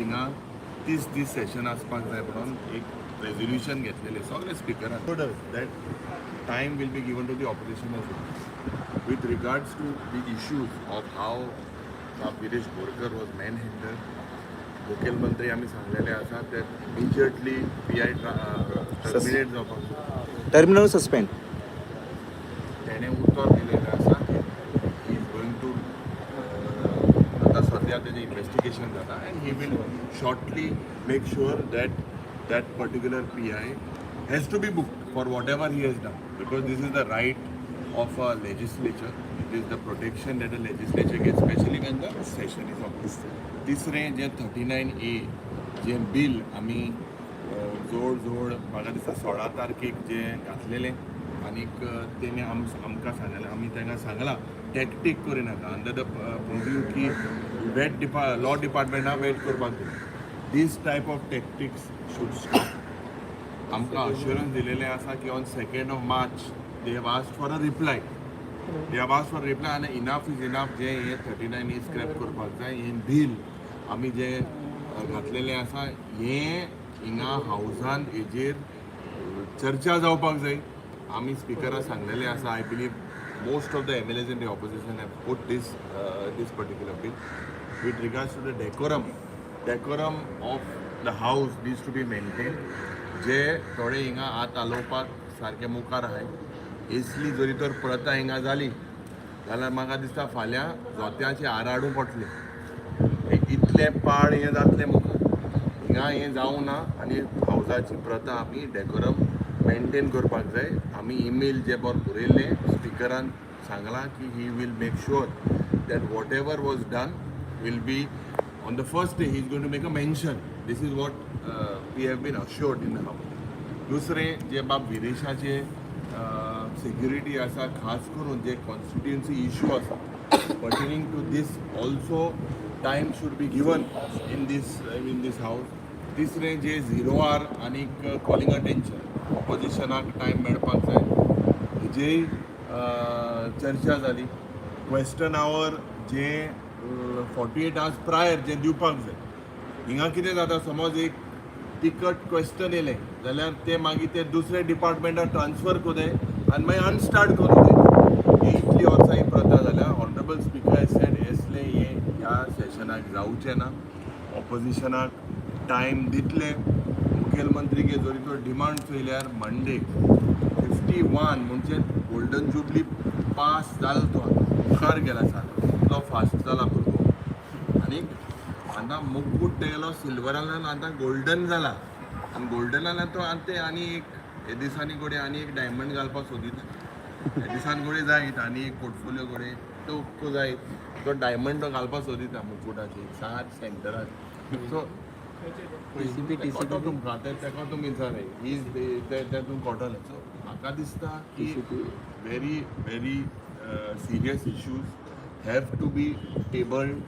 थिंगा 30 दीस सेशन आसपाक जाय म्हणून एक रेजोल्युशन घेतलेलें सगळे स्पिकरान, that time will be given to the opposition as well. With regards to the issues of how Viresh Borkar was manhandled, मुखेलमंत्री आमी सांगलेले आसा ते इमिजिएटली पीआय टर्मिनेट जावपाक जाय. Terminal suspend. तेणें उतर दिलेलें आसा की he is going to, आतां सद्या तेजें इन्वेस्टिगेशन जाता and he will shortly make sure that that particular PI has to be booked for whatever he has done, because this is the right of a legislature. It is the protection that a legislature gets, especially when the session is on. तिसरें, जें 39A जें bill आमी जोड जोड म्हाका दिसता 16 तारखेक जें घातलेलें आनीक तेणी आमकां सांगलें, आमी तांकां सांगलां टॅक्टीक करिनाका अंडर the purview की वेट डिपा लॉ डिपार्टमेंटा वेट करपाक जाय. This type of tactics should stop. आमकां अश्युरन्स दिलेलें आसा की on 2nd of March they have asked for a reply. They have asked for reply आनी इनफ is enough. जें हें 39A scrap करपाक जाय. हें बील आमी जें घातलेलें आसा, हें हिंगा हावजान हेजेर चर्चा जावपाक जाय. आमी स्पिकराक सांगलेलें आसा. I believe most of the MLAs in the opposition have put this particular bill. With regards to the decorum of the house needs to be maintained. जे थोडे हिंगा हात हालोवपाक सारके मुखार आहाय, असली जरी तर प्रथा हिंगा जाली जाल्यार म्हाका दिसता फाल्यां जोत्याचे हार हाडूं पडटले. इतलें पाड हें जातलें मुखार. हिंगा हें जावं ना आनी हावजाची प्रथा आमी डेकोरम मेनटेन करपाक जाय. आमी ईमेल जे बर बरयल्लें, स्पिकरान सांगलां की he will make sure that whatever was done will be on the first day, he is going to make a mention. This is what we have been assured in the house. दुसरें, जे बाब विरेशाचे security आसा, खास करून जे constituency issue आसा, pertaining to this also time should be given in this house. तिसरें, जे zero hour आनी calling attention, ऑपोजिशनाक टायम मेळपाक जाय, हेजेय चर्चा जाली. क्वेश्चन आवर जे 48 आवर्स प्रायर जे दिवपाक जाय. हिंगा कितें जाता, समज एक तिकट क्वेश्चन येयलें जाल्यार ते मागीर ते दुसरे डिपार्टमेंटाक ट्रान्सफर करुंक आनी मागीर अनस्टार्ट करूं. ही इतली वर्सां ही प्रथा जाल्या. ऑनरेबल स्पीकर सेड असलें हें ह्या सेशनाक जावचें ना. ऑपोजिशनाक टायम दितले. मुखेलमंत्री जरी तो डिमांड चोयल्यार मंडे 51 म्हणजे गोल्डन जुबली पास जालो. तो आतां मुखार गेला सारको, इतलो फास्ट जाला भुरगो. आनी आतां मुकूट तेगेलो सिल्वरान आतां गोल्डन जाला आनी गोल्डनान तो आतां ते आनी एक हे दिसांनी घडये आनी एक डायमंड घालपाक सोदिता. हे दिसान घडये जायत आनी एक पोर्टफोलियो घडये तो जायत, तो डायमंड तो घालपाक सोदिता मुकुटाचेर सात सेंटरार. सो कळटलो तुमकां ते, तेका तुमी विचाराय is ते तुमकां कळटलें. सो म्हाका दिसता की very very serious issues have to be tabled,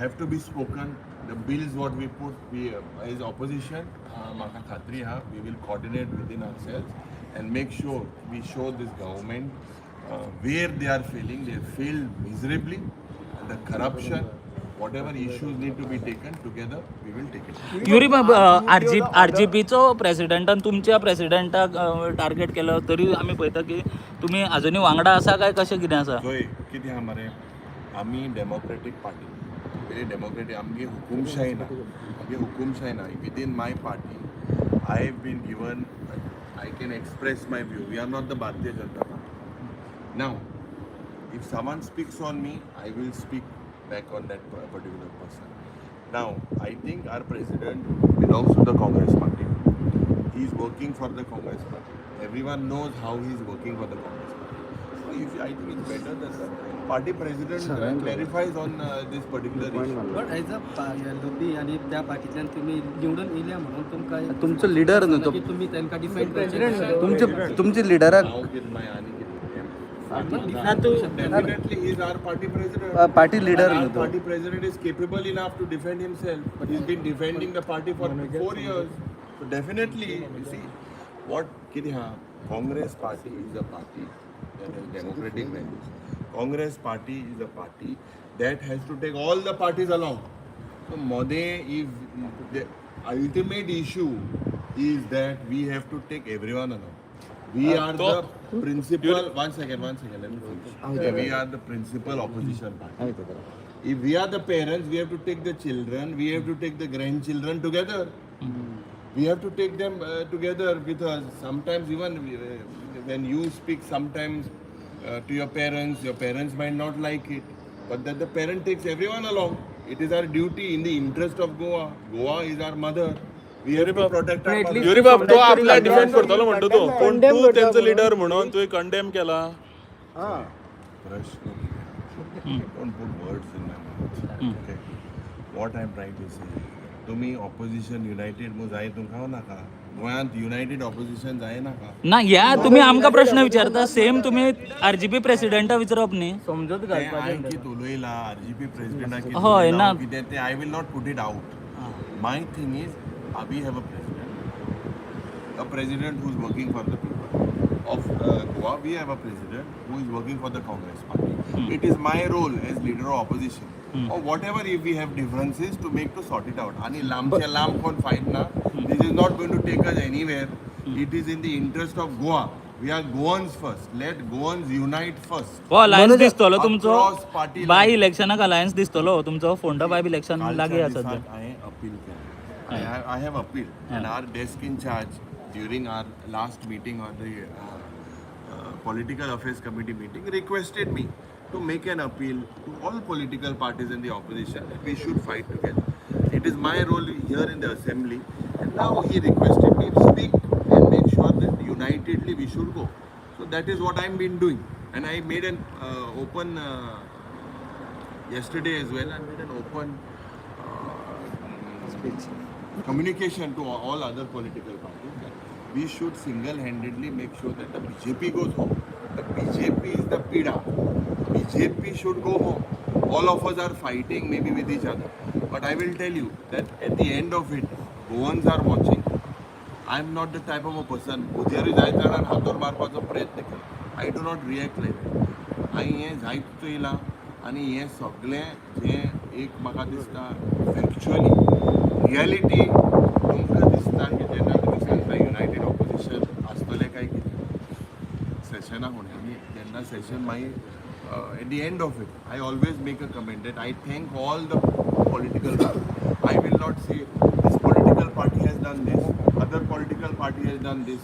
have to be spoken. The bills what we put, we as opposition, म्हाका खात्री आहा, we will coordinate within ourselves and make sure we show this government where they are failing. They have failed miserably. And the corruption, whatever issues need to be taken together, we will take it. Yuri बाब, आरजीपीचो प्रेसिडेंटान तुमच्या प्रेसिडेंटाक target केलो, तरी आमी पळयता की तुमी अजुनूय वांगडा आसा काय कशें कितें आसा? चोय, कितें आहा मरे, आमी डेमोक्रेटीक पार्टी, वेरी डेमोक्रेटीक. आमगे हुकुमशाही ना, आमगे हुकुमशाही ना. Within my party I have been given, I can express my view. We are not the Bharatiya Janata Party. Now if someone speaks on me, I will speak back on that particular person. Now, I think our president belongs to the Congress Party. He is working for the Congress Party. Everyone knows how he is working for the Congress Party. So, if I think it's better that the party president clarifies on this particular issue. But as a LOP आनी त्या पार्टींतल्यान तुमी निवडून येयल्या म्हणून तुमकां तुमचो leader न्हू तो. की तुमी तांकां डिफेंड करचें. तुमचे तुमचे लिडराक हांव कितें मागीर आनी कितें? ना तूं Definitely, he is our party president. Party leader Our न्हू तो. Party president is capable enough to defend himself, but he's been defending the party for 4 years. So definitely, you see, what कितें हा, Congress Party is a party that has democratic values. Congress Party is a party that has to take all the parties along. So Mode, if the ultimate issue is that we have to take everyone along. We are the principal. One second, one second. Let me finish. We are the principal opposition party. If we are the parents, we have to take the children, we have to take the grandchildren together. We have to take them together with us. Sometimes even when you speak sometimes to your parents might not like it, but that the parent takes everyone along. It is our duty in the interest of Goa. Goa is our mother. We have to protect our mother. Yuri बाब, तो आपला defend करतलो म्हणटा तूं, पूण तूं तेंचो leader म्हणून तुवें कंडेम केला. प्रश्न, don't put words in my mouth. Okay. What I'm trying to say, तुम्ही ऑपोजिशन युनायटेड मग जाय तुमकां नाका, गोंयांत युनायटेड ऑपोजिशन जाय नाका. ना, ह्या तुमी आमकां प्रश्न विचारता, सेम तुमी आरजीपी प्रेसिडेंटा विचारप न्ही. समजूत ते हांवें कितें उलयला, आरजीपी प्रेसिडेंटाक कितें हय, उलयला, ना. कितें तें I will not put it out. My thing is, we have a president, a president who is working for the people of Goa. We have a president who is working for the Congress party. It is my role as leader of opposition or whatever, if we have differences to make, to sort it out. आणि लांबच्या लांब कोण fight ना, this is not going to take us anywhere. It is in the interest of Goa. We are Goans first. Let Goans unite first. हो alliance दिसतलो तुमचो Across party bye lines. इलेक्शनाक alliance दिसतलो तुमचो? फोंडा बाय इलेक्शन लागीं आसा सध्या. हांवें अपील केलें. I have appealed, and our desk in charge during our last meeting or the political affairs committee meeting requested me to make an appeal to all political parties in the opposition that we should fight together. It is my role here in the assembly, and now he requested me to speak and make sure that unitedly we should go. So that is what I've been doing, and I made an open yesterday as well. I made an open communication to all other political parties that we should single-handedly make sure that the BJP goes home. The BJP is the pida. BJP should go home. All of us are fighting maybe with each other. But I will tell you that at the end of it, Goans are watching. I am not the type of a person उद्यारूय जायत जाणान हातोर मारपाचो प्रयत्न केलो. I do not react like that. हांवें हें जायत चोयलां आनी हें सगळें जें एक म्हाका दिसता, फॅक्च्युअली रियलिटी तुमकां दिसता की जेन्ना तुमी सांगता युनायटेड ऑपोजिशन आसतलें काय कितें, सेशना फुडें आनी जेन्ना सेशन मागीर, at the end of it I always make a comment that I thank all the political. I will not say this political party has done this, other political party has done this.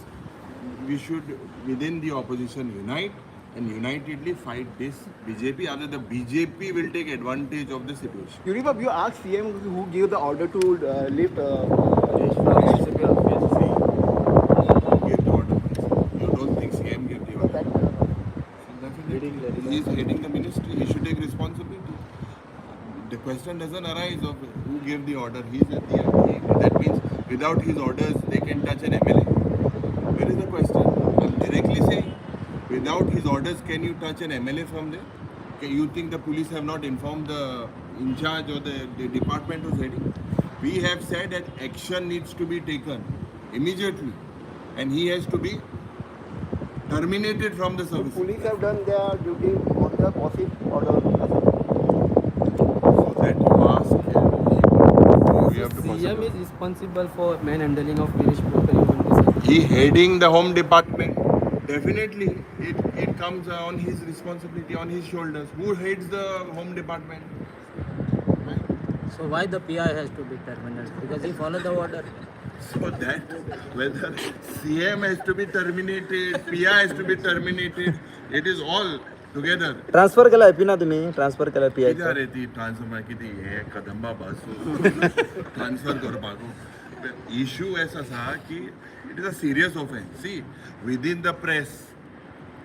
We should within the opposition unite and unitedly fight this BJP. Other the BJP will take advantage of the situation. Yuri Bab, you asked CM who gave the order to lift See, who gave the order? You don't think CM gave the order? So definitely, he is heading the ministry. He should take responsibility. The question doesn't arise of who gave the order. He is at the that means without his orders they can touch an MLA. Where is the question? I'm directly saying, without his orders, can you touch an MLA from there? Can you think the police have not informed the in charge or the department who's heading? We have said that action needs to be taken immediately, and he has to be terminated from the service. Police have done their duty on the gossip order. So that you ask, you have to CM is responsible for manhandling of Girish Brokering on this. He heading the home department. Definitely, it comes on his responsibility, on his shoulders. Who heads the home department? Right? So why the PI has to be terminated? Because he followed the order. So that whether CM has to be terminated, PI has to be terminated, it is all together. Transfer केला P ना तुम्ही, transfer केला P. कितें रे ती transfer कितें हे कदंबा बस transfer करपाक इशू एस आसा की it is a serious offence. See, within the press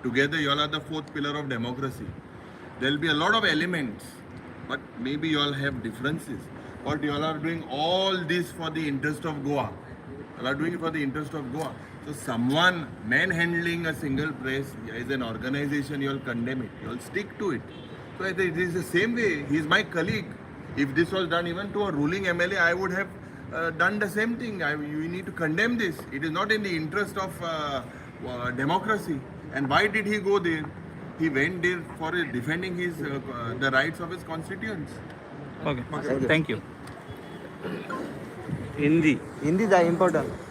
together you all are the fourth pillar of democracy. There will be a lot of elements, but maybe you all have differences, but you all are doing all this for the interest of Goa. You all are doing it for the interest of Goa. So someone manhandling a single press as an organization, you all condemn it. You all stick to it. So I think it is the same way. He is my colleague. If this was done even to a ruling MLA, I would have done the same thing. You need to condemn this. It is not in the interest of democracy. And why did he go there? He went there for defending his the rights of his constituents. Okay, thank you. Hindi. Hindi जाय important.